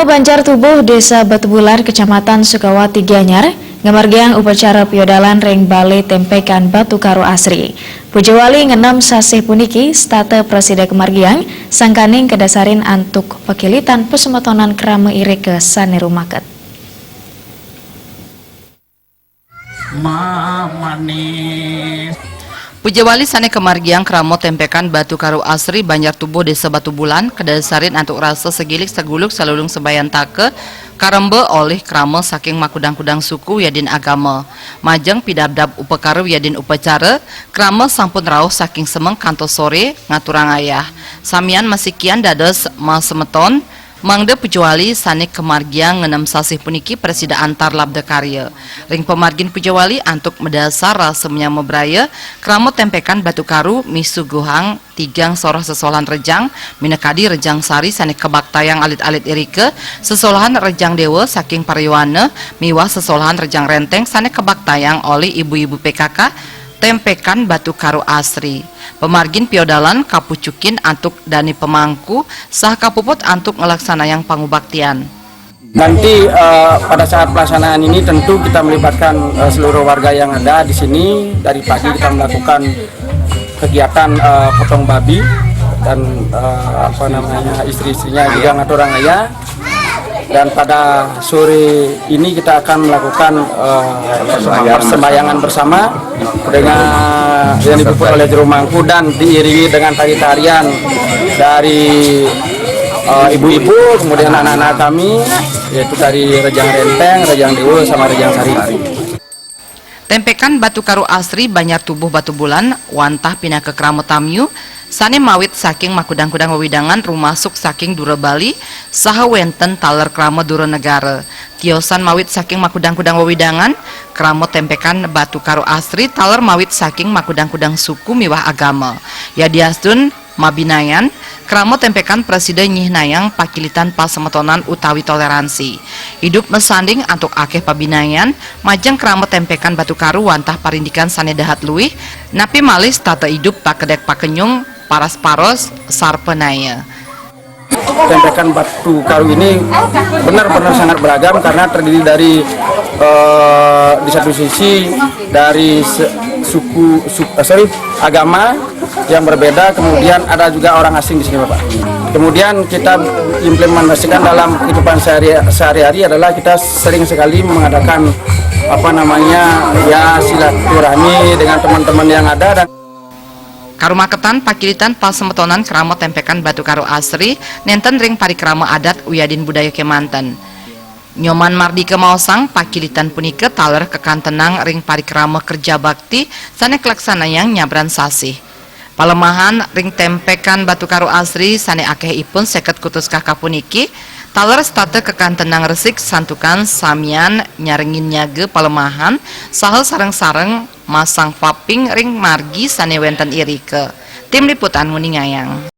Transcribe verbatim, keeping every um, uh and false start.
Banjar Tubuh, Desa Batubulan, Kecamatan Sukawati Gianyar, ngamargiang upacara piodalan ring Balé Tempekan Batu Karo Asri. Pujawali ngenem sasih puniki setata prasida kamargiang, sangkaning kadasarin antuk pakilitan pasemetonan krama irika sané rumaket. Mamanis. Pujawali sané kamargiang krama Tempekan Batu Karo Asri Banjar Tubuh Desa Batubulan, kadasarin antuk rasa sagilik saguluk salulung sabayantaka, karemba olih krama saking makudang-kudang suku wiadin agama. Majeng pidabdab upakara wiadin upacara, krama sampun rauh saking semeng kantos soré ngaturang ayah. Samian masikian dados masemeton, mangda pujawali sané kamargiang ngenem sasih puniki prasida antar labda karya. Ring pamargin pujawali antuk madasar rasa manyama braya, krama Tempekan Batu Karo misuguhang tigang soroh sesolahan rejang, minakadi rejang sari sané kabaktayang alit-alit irika, sesolahan rejang déwa saking Parawana, miwah sesolahan rejang renteng sané kabaktayang olih ibu-ibu P K K Tempekan Batu Karo Asri. Pamargin piodalan kapucukin antuk dané pamangku saha kapuput antuk nglaksanayang pangubaktian. Nanti, eh, pada saat pelaksanaan ini tentu kita melibatkan, eh, seluruh warga yang ada di sini. Dari pagi kita melakukan kegiatan, eh, potong babi dan, eh, apa namanya, istri-istrinya juga ngaturang ayah. Dan pada sore ini kita akan melakukan, eh, persembahyangan bersama dengan yang dipimpin oleh juru mangku dan diiringi dengan tari-tarian dari, eh, ibu-ibu, kemudian anak-anak kami, yaitu dari Rejang Renteng, Rejang Dewa, sama Rejang Sari. Tempekan Batu Karo Asri Banjar Tubuh Batubulan wantah pinaka krama tamyu sané mawit saking makudang-kudang wewidangan rumasuk saking dura Bali saha wénten taler krama dura negara. Tiosan mawit saking makudang-kudang wewidangan, krama Tempekan Batu Karo Asri taler mawit saking makudang-kudang suku miwah agama. Yadiastun mabinayan, krama Tempekan prasida nyihnayang pakilitan pasemetonan utawi toleransi. Idup masanding antuk akéh pabinayan, majeng krama Tempekan Batu Karo wantah parindikan sané dahat luih, napi malih setata idup pakedék pakenyung, paras-paros, sarpanaya. Tempekan Batu Karo ini benar-benar sangat beragam karena terdiri dari, eh, di satu sisi dari se-, suku, su-, eh, sorry, agama yang berbeda, kemudian ada juga orang asing di sini, Bapak. Kemudian kita implementasikan dalam kehidupan sehari, sehari-hari adalah kita sering sekali mengadakan, apa namanya, ya, silaturahmi dengan teman-teman yang ada dan Karumaketan pakilitan pasemetonan krama Tempekan Batu Karo Asri nénten ring parikrama adat wiadin budaya kémanten. Nyoman Mardika maosang, pakilitan punika taler kakantenang ring parikrama kerja bakti sané kalaksanayang nyabran sasih. Palemahan ring Tempekan Batu Karo Asri sané akéhipun séket kutus K K puniki taler setata kakantenang resik santukan samian nyarengin nyaga palemahan saha sareng-sareng masang paping ring margi sané wénten irika. Tim Liputan nguningayang.